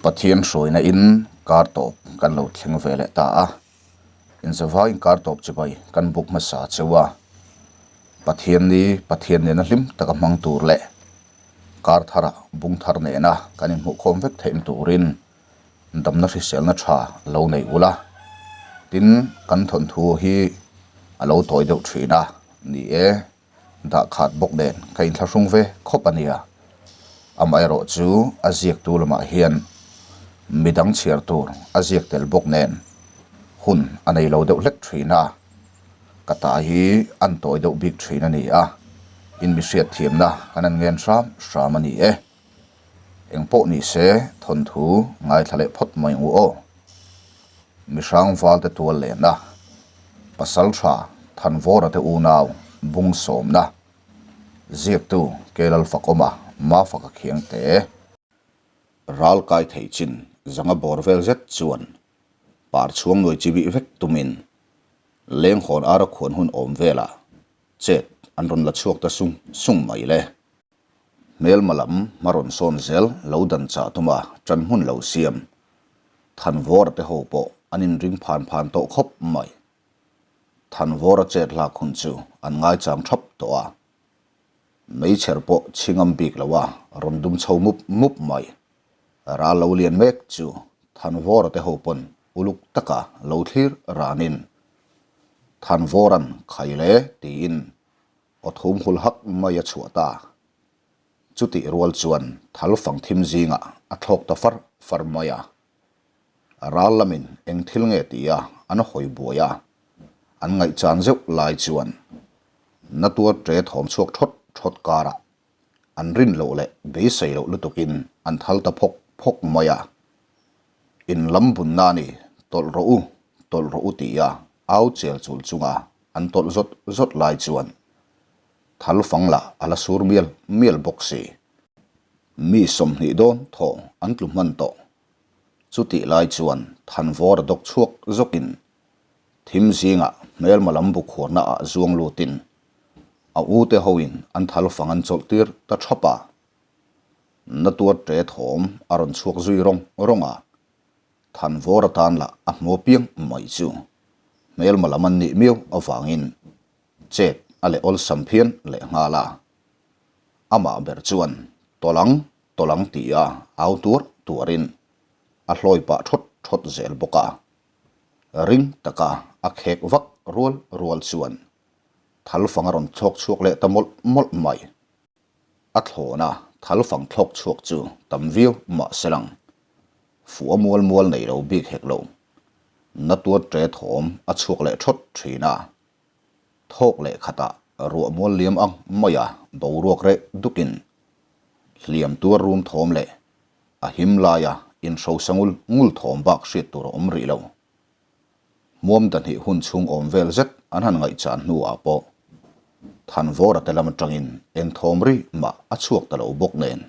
Pathian hruaina in kar tawp kan lo thleng ve leh ta a, inzavaiin kar tawp chibai kan buk hmasa cheu a. Pathian ni Pathian nena hlim taka hmang tur leh kar tharah bung thar nena kan inhmuhkhawm vek theihna turin damna hriselna tha lo nei ula. Tin, kan thawnthu hi a lo tawi deuh thin a, ni e. Dah khat bawk nen ka inthlahrung ve khawp a nia. Amaherawh chu a ziaktu lamah hian midang chhiar tur a ziak tel bawk nen hun a nei lo deuh hlek thin a, ka ta hi an tawi deuh bik thin a ni a, in mi hriatthiamna kan an ngen hram hram a ni e. Engpawh ni se thawnthu ngaithla leh phawt mai ang u aw. Mihrang valte tual lehna, pasal tha Thanvawra te unau bung sawmna, ziaktu Kelal Fakawma Mafaka Khiangte, ral kai thei chin zanga bawr vel zet chuan par chhuang nuai chi bih vek tumin lenghawn ara khuan hun awm velah chet an rawn la chhuak ta sung sung mai le. Hmelma lam hma rawn sawn zel lo dan chah tum a, ṭan hmun lo siam. Thanvawra te ho pawh an inring phan phan tawh khawp mai. Thanvawra chet hlak hun chu an ngaichang ṭhap tawh a. Meichher pawh chhingam bik lo a rawn dum chho mup mup mai. Ral lo lian mek chu Thanvawra te ho pawn uluk taka lo thlir ranin Thanvawra'n khai le tiin Aw thum hul hak mai a chhuah ta. Chutih rual chuan thal fang thim zingah a thlawk ta far far mai a. Ral lamin eng thil nge tia an hawi buai a, an ngaihchan zeuh lai chuan natuar ṭe thawm chhuak ṭhawt ṭhawt karah an rin loh leh beisei loh lutukin an thal ta phawk phawk mai a. In lam bunna a ni, tawlh rawh u, tawlh rawh u tia au chel chul chunga an tawlh zawt zawt lai chuan thal fang lah a la sur mial mial bawk si. Mi 20 dawn thaw an tlu hman tawh. Chutih lai chuan Thanvawr a dawk chhuak zawkin thim zingah hmelma lam bu khuarna ah zuang lutin a u te hoin an thal fang an chawlh tir ta thap a. Natuar ṭe thawm a rawn chhuak zui rawng rawng a. Thanvawr atan lah a hmu piang mai chu hmelma lam an nih miau avangin chet a leh awlsam phian leh nghal a. Amah ber chuan tawlang tawlang tia au tuar tuarin a hlawi pah thawt thawt zel bawk a. Ring taka a khek vak rual rual chuan thalfang a rawn chhawk chhuak leh ta mawlh mawlh mai. A thlawna thal fang thlawk chhuak chu tam viau mah se lang. Fuh a mual mual nei lo bik hek lo. Na tuar ṭe thawm a chhuak leh ṭhawt ṭhin a. Thawk leh khatah ruah mual liam ang maia boruak reh dukin hliam tuar rum thawm leh a him laia inhrosa ngul ngul thawm bak hriat tur a awm rih lo. Hmuam dahnih hun chhung awm vel zet an han ngaihchan hnuah pawh Thanvawra te lam atangin eng thawm ri mah a chhuak ta lo bawk nen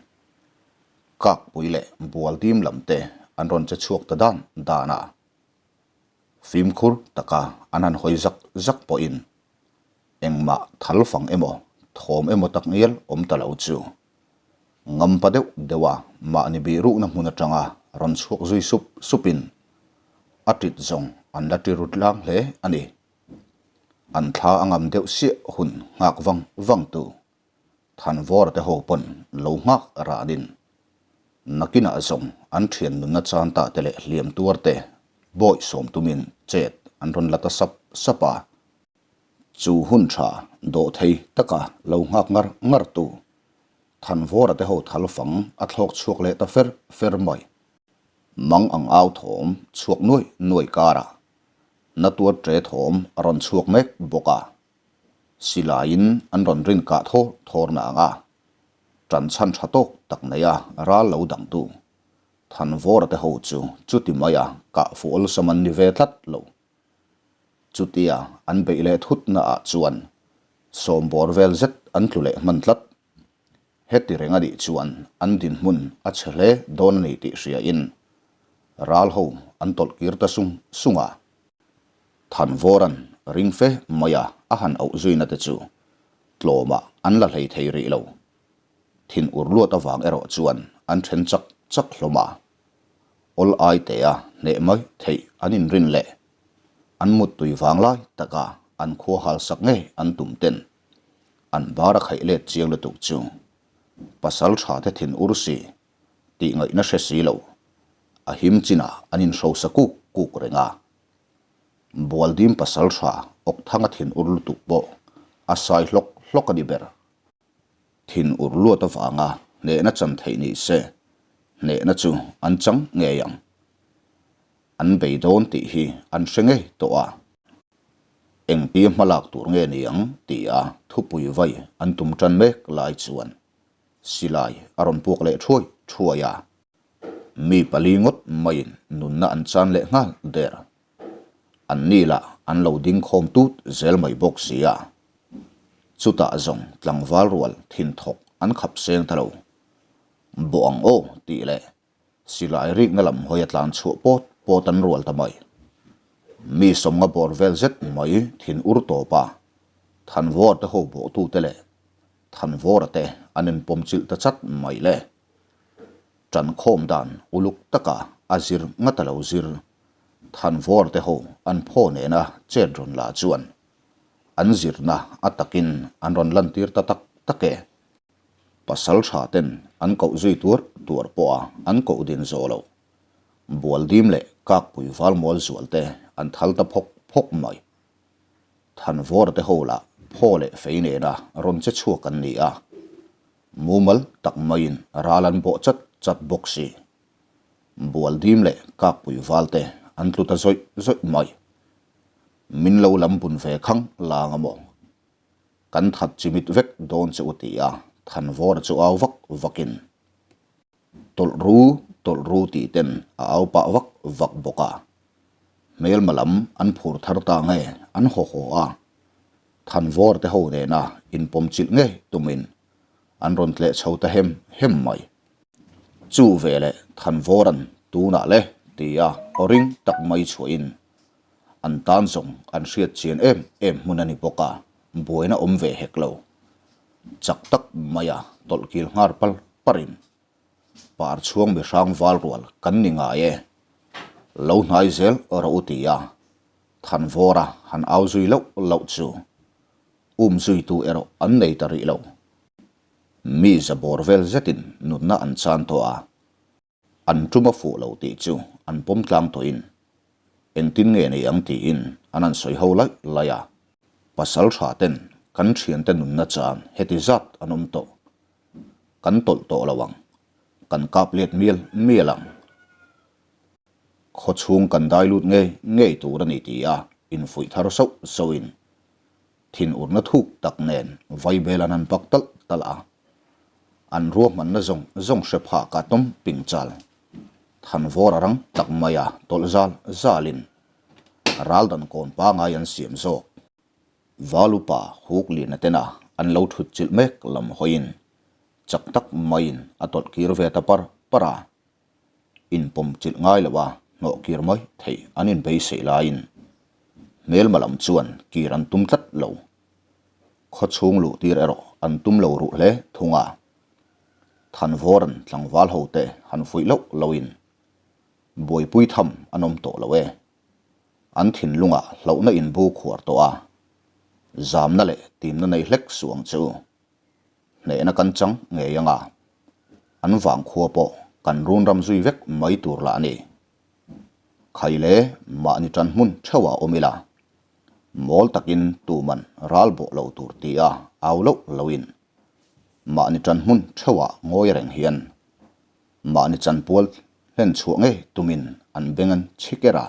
Kakpui leh Bualdim lam te an rawn che chhuak ta dan dan a. Fimkhur taka an han hawi zak zak pawhin engmah thal fang emaw thawm emaw tak ngial awm ta lo chu Ngampa deuh deuha mahni bih rukna hmun atanga rawn chhuak zui sup supin a tit zawng an la ti rut lang hle a ni. An thla a ngam deuh siah hun nghak vang vang tu Thanvawra te ho pawn lo nghak ranin nakinah zawng an thian nunna chan ta te leh hliam tuar te bawih sawm tumin chet an rawn la ta sap sap a. Chu hun tha dawh thei taka lo nghak ngar ngar tu Thanvawra te ho thal fang a thlawk chhuak leh ta fer fer mai. Mang ang au thawm chhuak nuai nuai karah na tuar ṭe thawm a rawn chhuak mek bawk a. Silaiin an rawn rin kah thawr thawr na ang a, ṭan chhan ṭha tawk tak nei a ral lo dang tu Thanvawra te ho chu chuti maia kah fuh awlsam an ni ve tlat lo. Chutia an beih leh thutna ah chuan sawmbawr vel zet an tlu leh hman tlat. Heti reng a nih chuan an dinhmun a chhe hle dawn a ni tih hriain ral ho an tawlh kir ta sung sung a. Thanvawran ring fe maia a han auh zuina te chu tlawmah an la hlei thei rih lo. Thin ur luat avang erawh chuan an then chak chak hlawm a. Awl ai tea hneh mai theih an inrin leh an muttui vanglai taka an khua halsak ngei an tum ten an bar a khaih let chiang lutuk chu pasal tha te thin ur si tih ngaihna hre si lo a him chinah an inhrosa kuk kuk reng a. Bualdim pasal tha Awkthanga thin ur lutuk pawh a sai hlawk hlawk a ni ber. Thin ur luat avanga hnehna chan theih ni se, hnehna chu an chang ngei ang. An bei dawn tih hi an hre ngei tawh a. Engtia hmalak tur nge ni ang tia thupui vai an tum tan mek lai chuan silai a rawn puak leh thuai thuai a. Mi pali ngawt maiin nunna an chan leh nghal der. An ni lah an lo ding khawm tut zel mai bawk si a. Chutah zawng tlangval rual thin thawk an khap seng ta lo. Bawh ang aw tih leh silai rikna lam hawi a tlan chhuah pawt pawt an rual ta mai. Mi sawmnga bawr vel zet mai thin ur tawp a, Thanvawr te ho bawhtute leh Thanvawra te an inpawm chilh ta chat mai le. Ṭankhawm dan uluk taka a zir ngat a lo zir. Thanvawr te ho an phaw nena chet rawn la chuan an zirna a takin an rawn lantir ta tak tak e. Pasal tha ten an koh zui tuar tuar pawh a an koh din zawh loh. Bualdim leh Kakpui Valmual zual te an thal ta phawk phawk mai. Thanvawr te ho lah phaw leh fei nena rawn che chhuak an ni a. Mumal tak maiin ral an bawh chat chat bawk si. Bualdim leh Kakpui val te an tlu ta zawih zawih mai. Min lo lam bun ve khang lang a maw? Kan that chimit vek dawn che u ti a Thanvawra chu au vak vakin Tawlh ru, tawlh ru tih ten a au pah vak vak bawk a. Hmelma lam an phur thar ta nge an haw haw a. Thanvawr te ho nena inpawm chilh ngei tumin an rawn tleh chho ta hem hem mai. Chu veleh Thanvawra'n tunah le tia aw ring tak mai chhuahin an tan zawng an hriat chian em em hmun a ni bawk a, buaina awm ve hek lo. Chak tak maia tawlh kil nghar pal parin par chhuang mi hrang val rual kan ni ngai e, lo hnai zel rawh u tia Thanvawra han au zui loh loh chu um zuitu erawh an nei ta rih lo. Mi za bawr vel zetin nunna an chan tawh a, an tum a fuh lo tih chu an pawm tlang tawhin engtin nge nei ang tiin an han sawi ho laih laih a. Pasal tha ten kan thiante nunna chan heti zat an awm tawh. Kan tawlh tawh lo ang. Kan kap let mial mial ang. Khaw chhung kan dai lut ngei ngei tur a ni ti a infuih thar sauh sauhin thinurna thuk tak nen vaibel an han pak talh talh a. An ruahmanna zawng zawng hre phah ka tawm ping chal. Thanvawr a rang tak mai a tawlh zal zalin raldan kawn pangai an siam zawk. Valupa huk lian atena an lo thut chilh mek lam hawiin chak tak maiin a tawlh kir ve ta par par a. Inpawm chilh ngai lo a, hnawh kir mai theih an inbeisei laiin hmelma lam chuan kir an tum tlat lo. Khaw chhung luh tir erawh an tum lo ruh hle thung a. Thanvawran tlangval hote han fuih loh loin buaipui tham an awm tawh lo e. An thinlungah hlauhna inbu khuar tawh a, zamna leh timna nei hlek suh ang chu. Hnehna kan chang ngei anga an vangkhua pawh kan run ram zui vek mai tur lah a ni. Khai le mahni tan hmun theuhah awm ila, mawl takin tuman ral bawh lo tur tia au loh loin mahni tan hmun theuhah ngawi reng hian mahni chanpual hlen chhuah ngei tumin an beng an chhi ker a.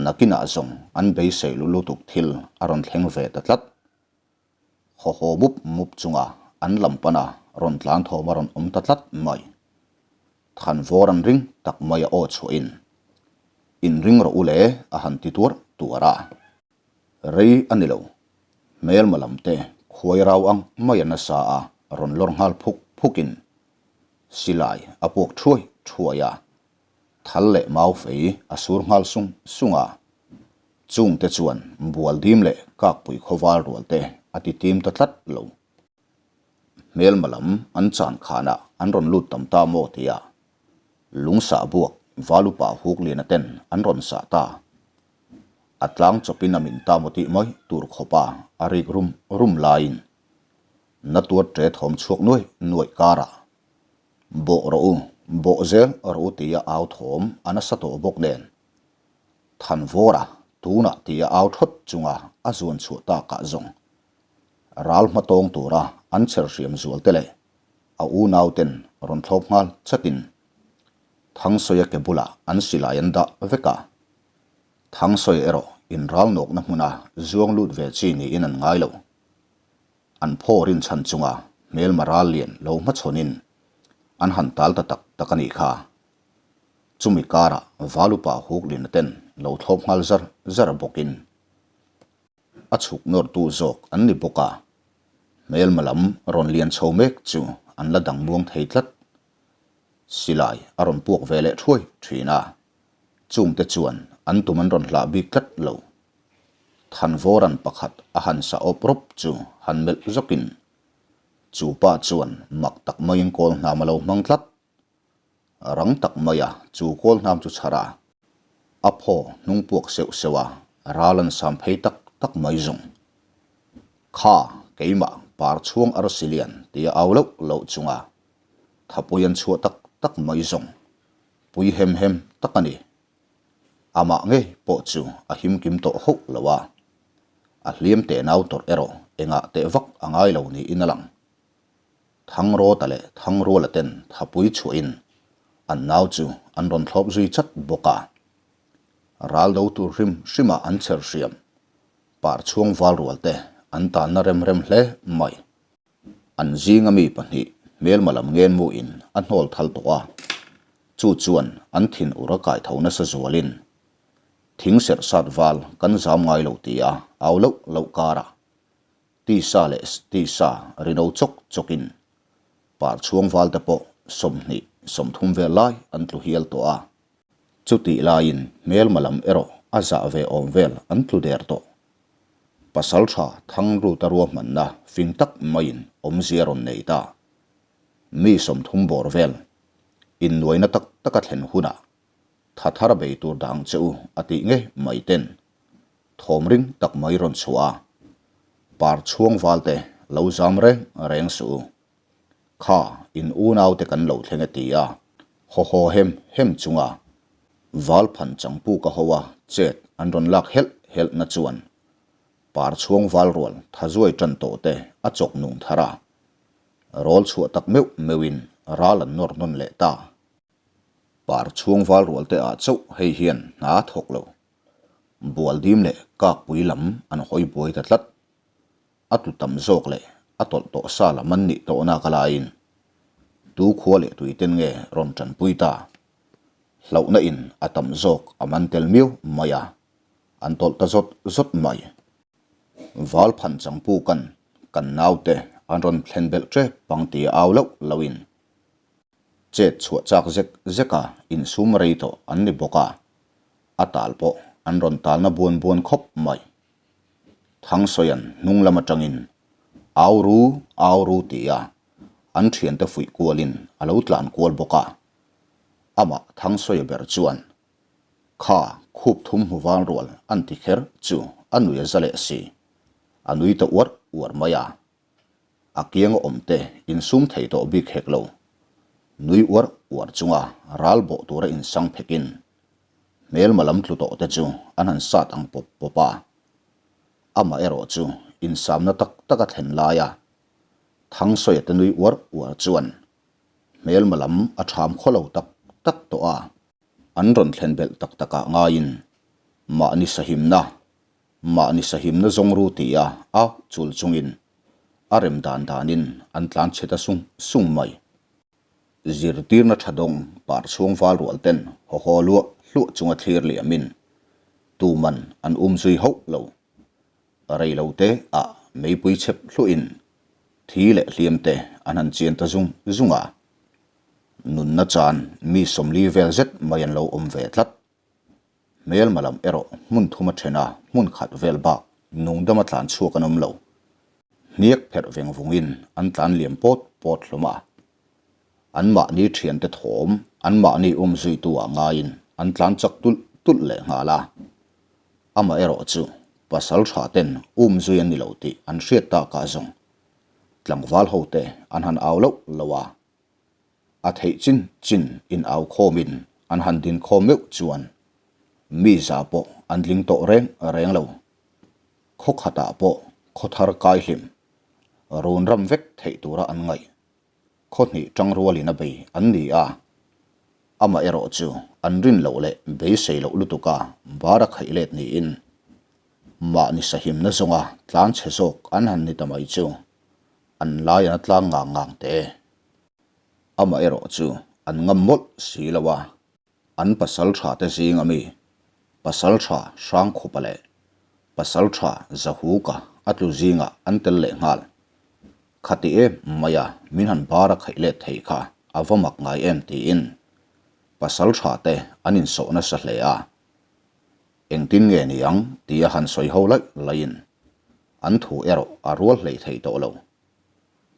Nakinah zawng an beisei lu lutuk thil a rawn thleng ve ta tlat. Haw haw mup mup chunga an lam pana rawn tlan thawm a rawn awm ta tlat mai. Thanvawr an ring tak mai a aw chhuahin, Inring rawh u le a han ti tuar tuar a. Rei a ni lo, hmelma lam te khuai rau ang mai a nasa a rawn lawr nghal phuk phukin silai a puak thuai thuai a. Thal leh mau fei a sur nghal sung sung a, chungte chuan Bualdim leh Kakpui khawval rual te a ti tim ta tlat lo. Hmelma lam an chan khanah an rawn lut tam ta maw tia lungsah buak Valupa Hukliana ten an rawn sah ta. A tlang chawpin a min ta maw tih mai tur khawpa a rik rum rum laiin na tuar ṭe thawm chhuak nuai nuai karah Bawh rawh u, bawh zel rawh u tia au thawm a nasa tawh bawk nen. Thanvawra tunah tia au thawt chunga a zuan chhuah takah zawng ral hmatawng tura an chher hriam zual te leh a unauten rawn thlawp nghal chatin Thangsawi-a ke bulah an silai an dah vek a. Thangsawi erawh inral nawkna hmuna zuang lut ve chi niin an ngai lo. An phaw rinchhan chunga hmelma ral lian lo hmachhawnin an han tal ta tak tak a nih kha. Chumi karah Valupa Huklina ten lo thlawp nghal zar zar bawkin a chhuk nawrtu zawk an ni bawk a, hmelma lam rawn lian chho mek chu an la dang muang thei tlat. Silai a rawn puak ve leh thuai thin a, chungte chuan an tum an rawn hlah bik tlat lo. Thanvawran pakhat a han sa awp rawp chu han melh zawkin, chu pa chuan mak tak maiin kawl hnam a lo hmang tlat. Rang tak maia chu kawl hnam chu chhar a, a phaw hnung puak seuh seuh a, ral an sam phei tak tak mai zawng. Kha, keimah par chhuang arsi lian tia au loh loh chunga thapui an chhuah tak tak mai zawng pui hem hem tak a ni. Amah ngei pawh chu a him kim tawh hauh lo a, a hliam teh nau tawrh erawh engah teh vak a ngai lo niin a lang. Thangrawta leh Thangruala ten thapui chhuahin an nau chu an rawn thlawp zui chat bawk a. Ral do tur hrim hrima an chher hriam par chhuang val rual te an tanna rem rem hle mai. An zinga mi pahnih hmelma lam ngen muin a hnawl thal tawh a, chu chuan an thin ur a kai tho nasa zualin thing serh sat val kan zam ngai lo tia au loh loh karah tisa leh tisa rino chawk chawkin par chhuang val te pawh 20 30 vel lai an tlu hial tawh a. Chutih laiin hmelma lam erawh a zah ve awm vel an tlu der tawh. Pasal tha Thangruta ruahmanna fing tak maiin awmzia rawn nei ta. Mi 30 bawr vel innuaina tak taka thlen hunah tha thar bei tur dang che u a tih ngei mai ten thawm ring tak mai rawn chhuah a, par chhuang valte lo zam reng reng suh u. Kha in unaute kan lo thleng e ti a, haw haw hem hem chunga val phan changpu ka ho a chet an rawn lak helh helh na chuan par chhuang val rual tha zuai tan tawh te a chawk nung thar a, rawl chhuah tak meuh meuh in ral an nawr nawn leh ta. Par chhuang val rual te ah chauh hei hian hna a thawk lo. Bual dim leh kak pui lam an hawi buai ta tlat. A tlu tam zawk leh a tawlh tawh sa lam an nih tawh nak alaiin tu khua leh tui ten nge rawn tanpui ta? Hlauhna in a tam zawk a man tel miau mai a, an tawlh ta zawt zawt mai. Val phan changpu kan kan naute an rawn thlen belh tep pang tia au loh lohin chet chhuah chak zek zeka insum rei tawh an ni bawk a, a tal pawh an rawn talna buan buan khawp mai. Thangsawian hnung lam atangin Au ru, au ru tia an thiante fuih kualin a lo tlan kual bawk a. Amah Thangsawi ber chuan Kha khup thum hmu val rual an ti kher chu a nui a za leh si. A nui ta uar uar mai a. A kianga awmte insum thei tawh bik hek lo. Nui uar uar chunga ral bawh tura insang phekin hmelma lam tlu tawh te chu an han sat ang pawp pawp a. Amah erawh chu insamna tak taka thlen laia Thangsawi te nui uar uar chuan hmelma lam a ṭham khaw lo tak tak tawh a. An rawn thlen belh tak takah ngaiin mahni sahimna Mahni sahimna zawng ru tia a chul chungin a rem dan danin an tlan chhe ta sung sung mai. Zirtirna tha dawng par chhuang val rual ten haw haw luah hluah chunga thlir liamin tuman an um zui hauh lo. Rei lo te ah meipui chhep hluahin thi leh hliam te an han chian ta zung zung a. Nunna chan mi 40 vel zet mai an lo awm ve tlat. Hmelma lam erawh hmun thum a then a, hmun khat vel bak nungdama tlan chhuak an awm lo. Hniak pherh veng vungin an tlan liam pawt pawt hlawm a. Anmahni thiante thawm An mahni um zuitu ah ngaiin an tlan chak tulh tulh leh nghal a. Amaherawhchu, pasal tha ten um zui an ni lo tih an hriat takah zawng tlangval hote an han au loh loh a. A theih chin chin in au khawmin an han din khawm meuh chuan mi za pawh an tling tawh reng reng lo. Khaw khatah pawh khaw thar kai hlim run ram vek theih tura an ngaih khaw hnih tang rualin a bei an ni a. Amaherawh chu an rin loh leh beisei loh lutuka bar a khaih let niin mahni sahimna zawnga tlan chhe zawk an han ni ta mai chu an lai an a tlang ngang ngang teh e. Amaherawh chu an ngam mawlh si lo a, an pasal tha te zing ami pasal tha Hrangkhupa leh pasal tha Zahuka a tlu zingah an tel leh nghal. Khati em maia min han bar a khaih let thei kha a va mak ngai em tiin pasal tha te an insawh nasa hle a. Engtin nge ni ang tia han sawi ho laih laihin an thu erawh a rual hlei thei tawh lo.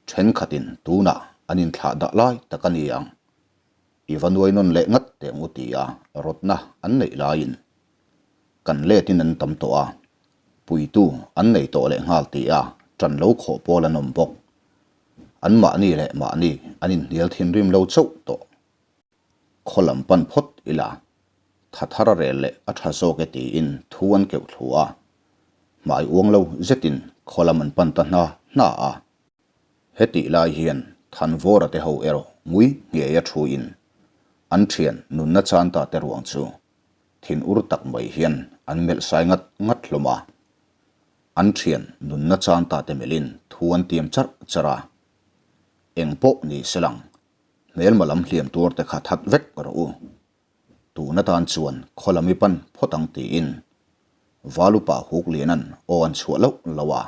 Thenkhatin tunah an inthlah dah lai tak a ni ang. I va nuai nawn leh ngat teh ang u tia rawtna an neih laiin kan letin an tam tawh a, puitu an nei tawh leh nghal tia ṭan lo khawh pawl an awm bawk. An mahni leh mahni an inhnial thinrim lo chauh tawh. Khaw lam pan phawt ila, tha thar a rel leh a tha zawk e tiin thu an keuh thlu a. Hmai uang lo zetin khaw lam an pan ta hna hna a. Hetih lai hian Thanvawra te ho erawh ngui ngei a thu in an thian nunna chan ta te ruang chu thin ur tak mai hian an melh sai ngat ngat hlawm a. An thian nunna chan ta te melhin thu an tiam charh charh a. Eng pawh ni se lang Hmelma lam hliam tuar te kha that vek rawh u. Tun atan chuan khaw lam i pan phawt ang tiin Valupa huk lianan aw an chhuah loh loh a.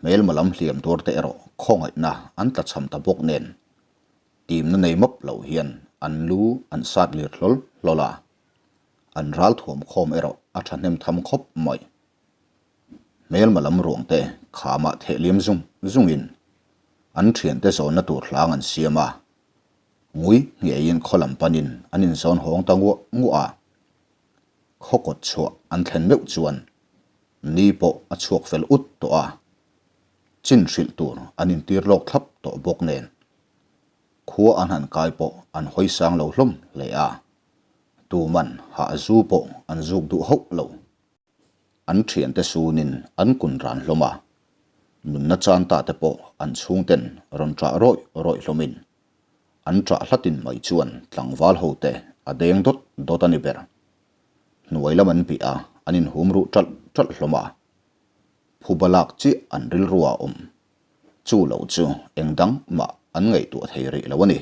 Hmelma lam hliam tuar te erawh khawngaihna an tla cham ta bawk nen timna nei mawp loh hian an lu an sat lir hlawl hlawl a. An ral thuam khawm erawh a thahnem tham khawp mai. Hmelma lam ruang te khamah theh liam zung zungin an thiante zawnna tur hlang an siam a, ngui ngeiin khaw lam panin an inzawn hawng ta nguah nguah a. Khaw kawt chhuah an thlen meuh chuan ni pawh a chhuak fel ut tawh a, chin hrilh tur an intir lawk thlap tawh bawk nen khua an han kai pawh an hawi sang lo hlawm hle a, tuman hah zu pawh an zuk duh hauh lo. An thiante sunin an kun ran hlawm a, nunna chan ta te pawh an chhungten rawn ṭah rawih rawih hlawmin an ṭah hlatin mai chuan tlangval ho te a deng dawt dawt a ni ber. Hnuai lam an bih a, an inhum ruh ṭalh ṭalh hlawm a, phuba lak chiah an rilru ah awm. Chu lo chu eng dang mah an ngaihtuah thei rih lo a ni.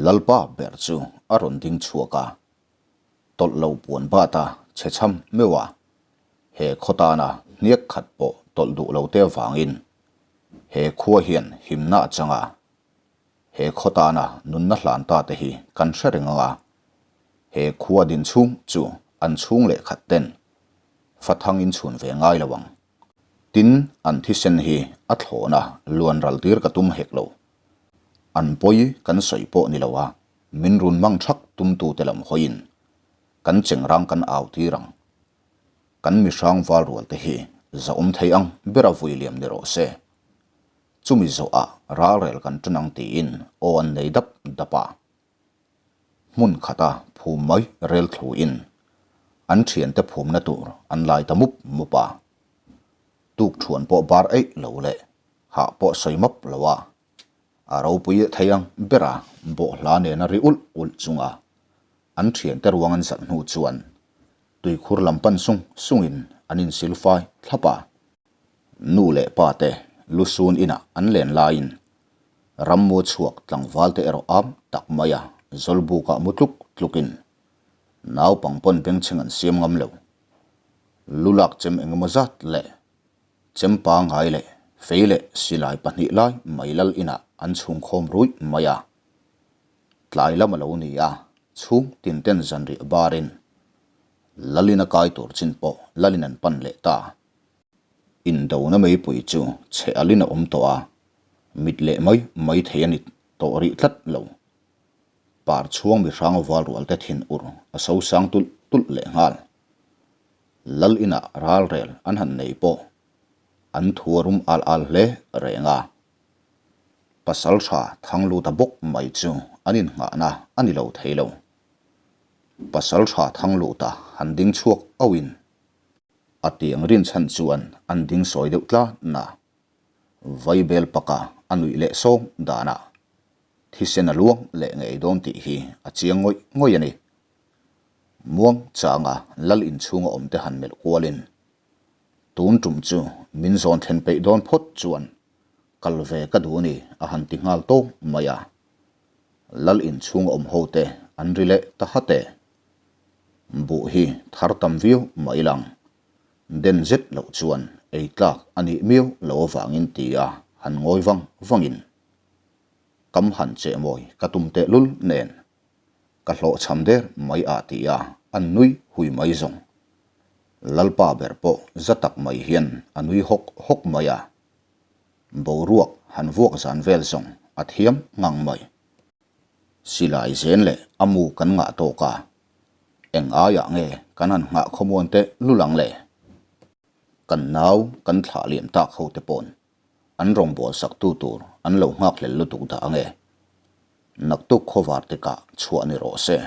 Lalpa ber chu a rawn ding chhuak a, tawlh lo puan bat a chhe chham meuh a, he khaw tana hniak khat pawh tawlh duh lo te avangin he khua hian himna a chang a, he khaw tana nunna hlan ta te hi kan hre reng ang a, he khua din chhung chu an chhung leh khat ten fathang in chhun ve ngai lo ang. Tin, an thisen hi a thlawhna luan ral tir ka tum hek lo. An pawi kan sawi pawh ni lo a, min run mang thak tumtute lam hawiin kan chengrang kan au tir ang. Kan mihrang val rual te hi zahawm thei ang bera vui liam ni rawh se. Chumi zawhah ralrel kan tan ang tiin aw an nei dap dap a. Hmun khata phum mai rel thluin an thiante phumna tur an lai ta mup mup a. Tuk thuan pawh bar eih lo leh hah pawh sawi map lo a, a ropui thei ang bera bawhhla nena ri ulh ulh chunga an thiante ruang an zalh hnu chuan tuikhur lam pan sung sungin an insil fai thlap a. Nu leh pa te lusun inah an len laiin rammu chhuak tlangval te erawh am tak mai a zawlbukah mu tluk tlukin naupang pawn bengchheng an siam ngam lo. Lu lak chem engemaw zat leh chem pangngai leh fei leh silai pahnih lai mai lal inah an chhungkhawm ruih mai a. Tlai lam a lo ni a, chhung tin ten zanriah barin lalin a kai tur chin pawh lalin an pan leh ta. Indona meipui chu chhe alin a awm tawh a, mit leh mai mai thei a ni tawh rih tlat lo. Par chhuang mi hrang val rual te thin ur a so sang tulh tulh leh nghal. Lal inah ral rel an han nei pawh an thu a rum al al hle reng a. Pasal tha thang lut a bawk mai chu an innghahna a ni lo thei lo. Pasal tha thang lut a han ding chhuak auhin a tiang rinchhan chuan an ding sawi deuh tlan a. Vaibel paka a nuih leh sawng danah thisen a luang leh ngei dawn tih hi a chiang ngawih ngawih a ni. Muang changa lal inchhunga awmte han melh kualin tun tum chu min zawn thlen peih dawn phawt chuan kal ve ka duh a ni a han ti nghal tawng mai a. Lal inchhunga awm hote an ri leh ta hat e. Buh hi thar tam viau mai lang. Den zet loh chuan ei tlak a nih miau lo avangin tia han ngawi vang vangin kam han cheh mawi ka tum tehlul nen ka hlawhchham der mai ah tia an nui hui mai zawng. Lalpa ber pawh za tak mai hian a nui hawk hawk mai a. Boruak han vuak zan vel zawng a thiam ngang mai. Silai zen leh a mu kan ngah tawk a, eng aiah nge kan han nghah khawmuan teh lul ang le? Kan nau kan thlah liam tak ho te pawn an rawngbâwl sak tu tur an lo nghak hlel lutuk dah ange. Naktuk khawvar te kah chhuah ni rawh se.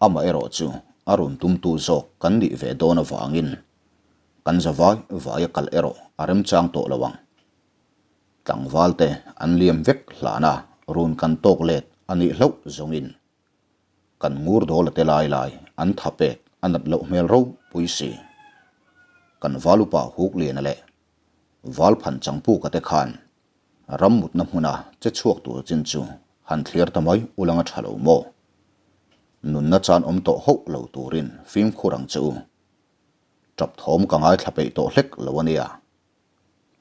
Amaherawh chu a rawn tumtu zawk kan nih ve dawn avangin kan za vai vai a kal erawh a remchang tawh lo ang. Tlangval te an liam vek hlana run kan tawk let a nih hlauh zawngin kan ngur dawl a te lai lai an tha pek a nat loh hmel ropui si. Kan valupa huk liana leh Valphan Changpuka te khan ram mutna hmuna che chhuak tur chin chu han thlir ta mai ulanga tha lo maw? Nunna chan awm tawh hauh lo turin fimkhur ang che u. Tap thawm ka ngaithla peih tawh hlek lo a nia.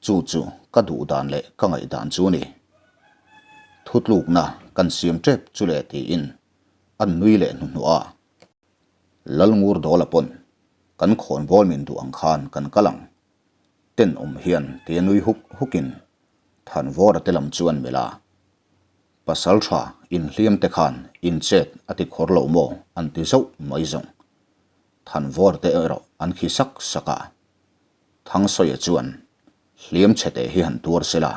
Chu chu ka duh dan leh ka ngaih dan chu a ni. Thutlukna kan siam tep chu le tiin an nui leh hnuhnawh a. Lalngur Dawla pawn kan khawnbawl min duh ang khan kan kal ang. Tenawm hian tia nui huk hukin Thanvawra te lam chuan melh a. Pasal tha inhliam te khan inchet a ti khawr lo maw an ti zauh mai zawng. Thanvawra te erawh an khi sak sak a. Thangsawiah chuan hliam chhe teh hi han tuar sela,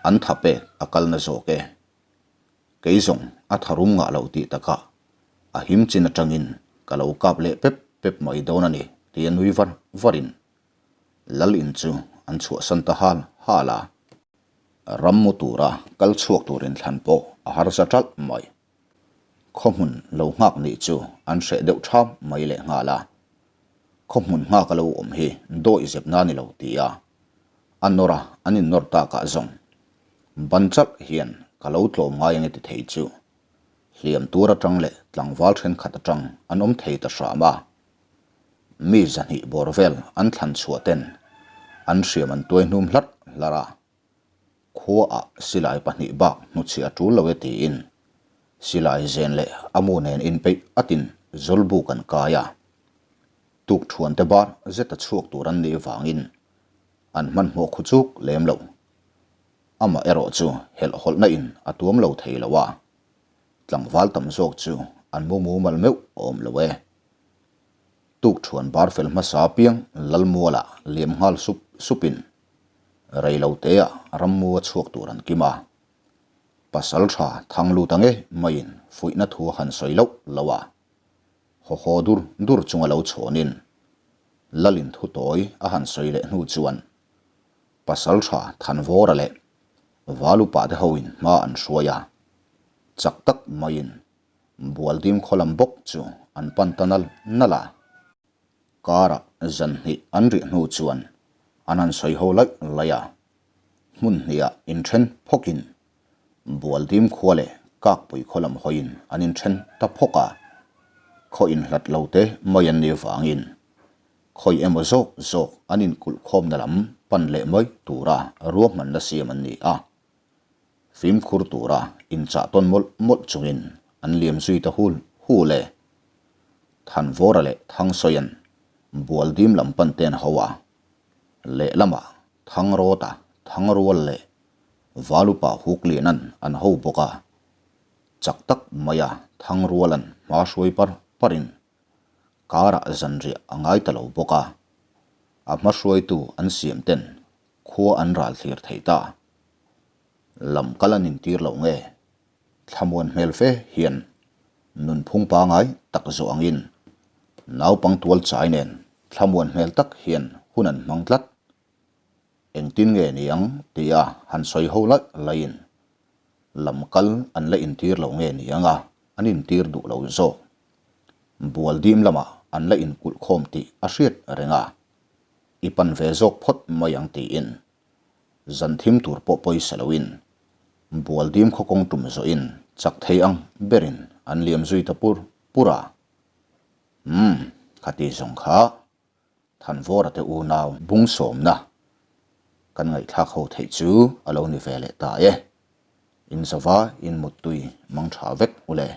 an tha pek a kalna zawk e. Kei zawng a tharum ngah lo tih takah a him chin atangin ka lo kap leh pep pep mai dawn a ni tia nui var varin Lal in chu an chhuahsan ta hal hal a. Ram mu tura kal chhuak turin thlan pawh a harsa ṭalh mai. Khawhmun lo nghak nih chu an hreh deuh ṭham mai leh nghal a. Khawhmun nghak a lo awm hi dawih zep na ni lo tia a nawr a an innawr takah zawng ban chalh hian ka lo tlawm ngai ange ti thei chu hliam tur atang leh tlangval thenkhat atang an awm thei ta hram a. Mi zahnih bawr vel an thlan chhuah ten an hriam an tuai hnum hlarh hlarh a. Khuaah silai pahnih bak hnuchhiah a tul lo e tiin silai zen leh a mu nen inpeih atin zawlbuk an kai a. Tukthuan te bar zeta chhuak tur an nih vangin an hmanhmawh khu chuk lem lo. Amah erawh chu helhhawlhna in a tuam lo thei lo a, tlangval tam zawk chu an mu mumal meuh awm lo e. Tukthuan bar fel hmasa apiang Lalmualah liam nghal sup supin Rei lo teah rammu a chhuak tur an kim a. Pasal tha thang lut ang e maiin fuihna thu a han sawi loh lo a. Haw haw dur dur chunga lo chhawnin Lalin thu tawi a han sawi leh hnu chuan Pasal tha Thanvawra leh Valupa te hoin hma an hruai a. Chak tak maiin Bualdim khaw lam bawk chu an pan ta nal nal a. Karah zan hnih an rih hnu chuan an han sawi ho laih laih a, hmun hnihah inthen phawkin Bualdim khua leh Kakpui khaw lam hawiin an inthen ta phawk a, khaw inhlat lo te mai an nih vangin khawi emaw zawk zawk an inkulh khawmna lam pan leh mai tura ruahmanna siam an ni a, fimkhur tura inchah tawn mawlh mawlh chungin an liam zui ta hul hul e. Thanvawra leh Thangsawia'n Bualdim lam pan te an ho a, lehlamah Thangrawta, Thangrual leh Valupa Hukliana'n an ho bawk a. Chak tak maia Thangruala'n hma hruai par parin karah zanriah a ngai ta lo bawk a, a hma hruaitu an siam ten khua an ral thlir thei ta. Lam kal an intir lo nge? Thlamuan hmel fe hian nunphung pangai tak zawh angin naupang tual chai nen thlamuan hmel tak hian hun an hmang tlat. Engtin nge niang tia han sawi ho laih laihin lam kal an la intir lo nge niang a, an intir duh lo zawk. Bual dim lamah an la inkulh khawm tih a hriat reng a, i pan ve zawk phawt mai ang tiin zan thim tur pawh pawisa loin bual dim khaw kawng tum zawhin chak thei ang berin an liam zui ta pur pur a. Umm, khati zawng kha Thanvawra te unau bung sawmna kan ngaihthlak ho theih chu a lo ni ve leh ta e. In zava in muttui mang tha vek ule.